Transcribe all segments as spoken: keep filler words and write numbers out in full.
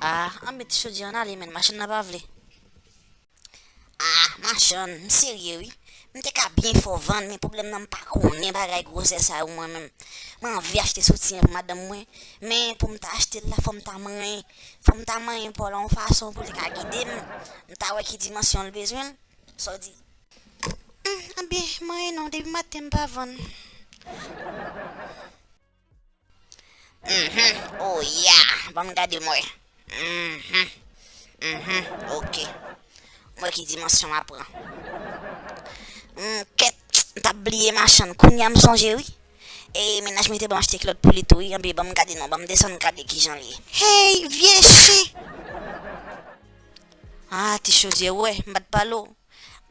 Ah, anben ti chodyè an ale, men machann nan pa vle. Ah, machann, m serye wi. M te ka byen fè w vann, men pwoblèm nan m pa konnen bagay gwosè sa yo mwen menm. Mwen anvi achte soutyen pou madanm mwen, men pou m ta achte l la, fò m ta manyen, fò m ta manyen pa w la yon fason pou li ka gide m. M ta wè ki dimansyon l bezwen l. Sa w di? Hmm, anben, manyen non, depi maten m pa vann. Mhm. Oh ya, ban m gade m wè. Mhm. Mhm. Ok. M wè ki dimansyon m ap pran. Hmm, kèt, m t ap bliye machann. Kounye a m sonje wi. E mennaj mwen te ban m achte kilòt pou li tou wi. Anben, ban m gade non, ban m desann gade kijan l ye. Hey, vye chen! Ah, ti chodyè, wè, m pa t pale w.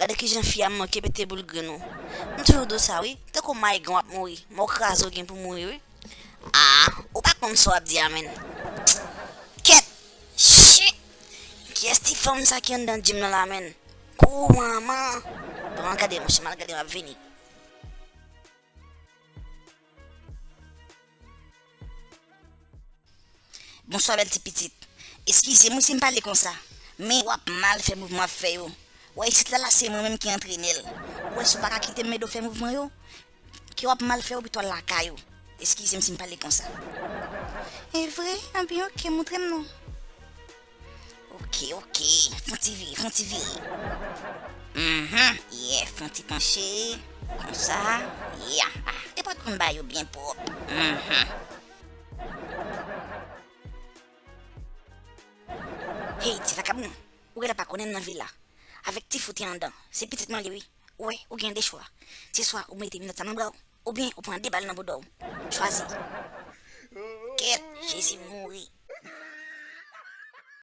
Gade kijan fi a manke pete boul grenn ou. M toujou di w sa wi, tankou mayigan w ap mouri, men w kraze w gen pou mouri wi. Ah, ou pa konn sa w ap di a menn. Kèt! Chen! Kiyès ti fanm sa ki anndan djim nan la menn? Kou manman! Ban m al gade monchè, m al gade m ap vini. Bonswa bèl ti pitit. Eskize m wi si m pale konsa, men w ap mal fè mouvman w ap fè yo. Wè isit la, la se mwen menm ki antrene l. Ou wè si w pa ka kite m ede w fè mouvman yo, ke w ap mal fè yo pito al lakay ou. Eskize m si m pale konsa. E vre? Anben ok, montre m non. Ok, ok. Fè yon ti vire, fè yon ti vire. Mhm, yeah, fè yon ti panche. Konsa, yeah. Ah, e pa t konn ba yo byen pwòp. Mhm. Hey, ti vakabon, ou genlè pa konnen m nan vil la. Avèk ti foute anndan, se pitit mwen li wi. Ou wè, ou gen de chwa. Se swa ou mete minòt sa nan bra w, oubyen ou pran de bal nan bouda w. Chwazi. Kèt, Jezi mouri.